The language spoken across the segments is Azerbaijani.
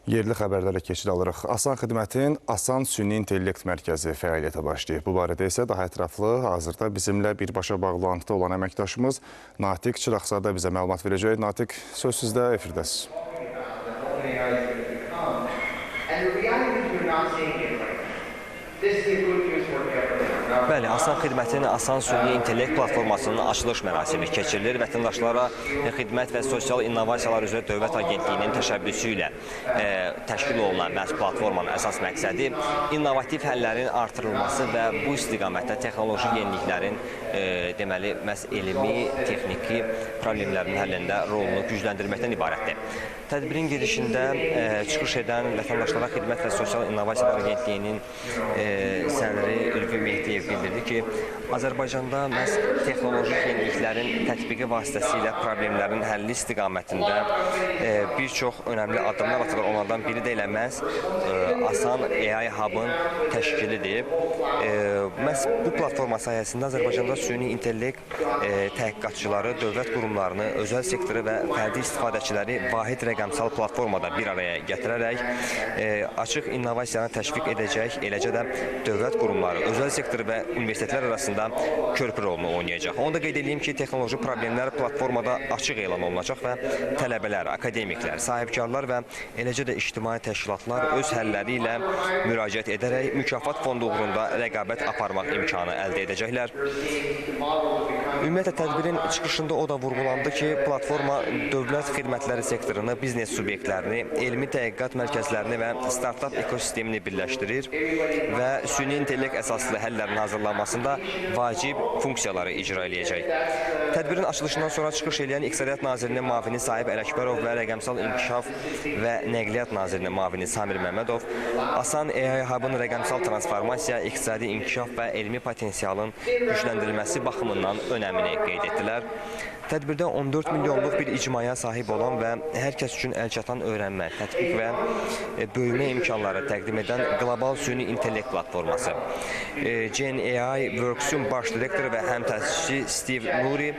Yerli xəbərlərə keçid alırıq. Asan Xidmətin Asan Süni İntellekt Mərkəzi fəaliyyətə başlayıb. Bu barədə isə daha ətraflı hazırda bizimlə birbaşa bağlantıda olan əməkdaşımız Natiq Çıraqzadə bizə məlumat verəcək. Natiq, söz sizdə, efirdəsiniz. Bəli, Asan Xidmətin Asan Süni İntellekt platformasının açılış mərasimi keçirilir. Vətəndaşlara xidmət və sosial innovasiyalar üzrə Dövlət Agentliyinin təşəbbüsü ilə təşkil olunan məhz platformanın əsas məqsədi innovativ həllərin artırılması və bu istiqamətdə texnoloji yeniliklərin deməli, məhz elmi, texniki problemlərin həllində rolunu gücləndirməkdən ibarətdir. Tədbirin girişində çıxış edən Vətəndaşlara Xidmət və Sosial İnnovasiyalar Agentliyinin sədri Ülvi Mehdiyev bildirdi ki, Azərbaycanda məhz texnoloji yeniliklərin tətbiqi vasitəsilə problemlərin həlli istiqamətində bir çox önəmli addımlar atılır. Onlardan biri də elə məhz Asan AI Hub-ın təşkilidir. Məhz bu platforma sayəsində Azərbaycanda süni intellekt təhqiqatçıları, dövlət qurumlarını, özəl sektoru və fərdi istifadəçiləri vahid rəqəmsal platformada bir araya gətirərək açıq innovasiyanı təşviq edəcək, eləcə də dövlət qurumları, özəl sektor və universitetlər arasında körpü rolunu oynayacaq. Onu da qeyd edeyim ki, texnoloji problemlər platformada açıq elan olunacaq və tələbələr, akademiklər, sahibkarlar və eləcə də ictimai təşkilatlar öz həlləri ilə müraciət edərək mükafat fondu uğrunda rəqabət aparmaq imkanı əldə edəcəklər. Ümumiyyətlə, tədbirin çıxışında o da vurğulandı ki, platforma dövlət xidmətləri sektorunu, biznes subyektlərini, elmi təhqiqat mərkəzlərini və startap ekosistemini birləşdirir və süni intellekt əsaslı həllərin hazırlanmasında vacib funksiyaları icra eləyəcək. Tədbirin açılışından sonra çıxış eləyən İqtisadiyyat Nazirinin müavini Sahib Ələkbərov və Rəqəmsal İnkişaf və Nəqliyyat Nazirinin müavini Samir Məmmədov Asan AI Hub-ın rəqəmsal transformasiya, iqtisadi inkişaf və elmi potensialın gücləndirilməsi baxımından önəmini qeyd etdilər. Tədbirdə 14 milyonluq bir icmaya sahib olan və hər kəs üçün əlçatan öyrənmə, tətbiq və böyümə imkanları təqdim edən qlobal süni intellekt platforması Gen AI Works-un baş direktoru və həm təsisçi Steve Nuri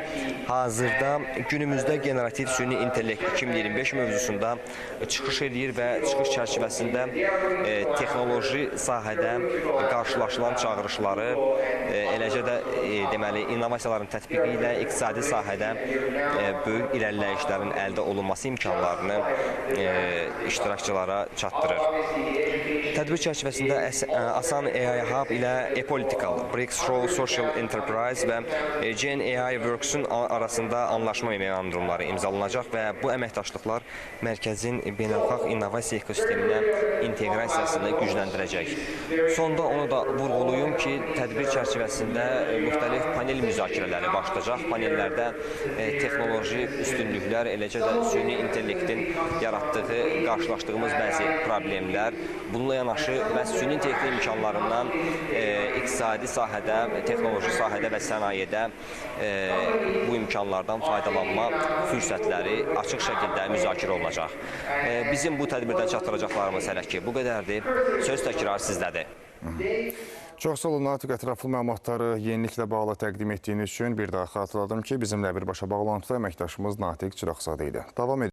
hazırda günümüzdə generativ süni intellekt 2025 mövzusunda çıxış eləyir və çıxış çərçivəsində texnoloji sahədə qarşılaşılan çağırışları, eləcə də deməli, innovasiyaların tətbiqi ilə iqtisadi sahədə böyük irəliləyişlərin əldə olunması imkanlarını iştirakçılara çatdırır. Tədbir çərçivəsində Asan AI Hub ilə ePolitical, Breakthrough Social Enterprise və Gen AI Works-un arasında anlaşma memorandumları imzalanacaq və bu əməkdaşlıqlar mərkəzin beynəlxalq innovasiya ekosisteminə inteqrasiyasını gücləndirəcək. Sonda onu da vurğulayım ki, tədbir çərçivəsində müxtəlif panel müzakirələri başlayacaq. Panellərdə texnoloji üstünlüklər, eləcə də süni intellektin yaratdığı, qarşılaşdığımız bəzi problemlər, bununla yanaşı məhz süni intellektin imkanlarından iqtisadi sahədə, texnoloji sahədə və sənayedə bu imkanlardan faydalanma fürsətləri açıq şəkildə müzakirə olunacaq. Bizim bu tədbirdən çatdıracaqlarımız hələ ki bu qədərdir. Söz təkrar sizdədir. Çox sağ olun Natiq, ətraflı məlumatları yeniliklə bağlı təqdim etdiyiniz üçün bir daha xatırladım ki, bizimlə birbaşa bağlantıda əməkdaşımız Natiq Çıraqzadə idi. Davam edelim.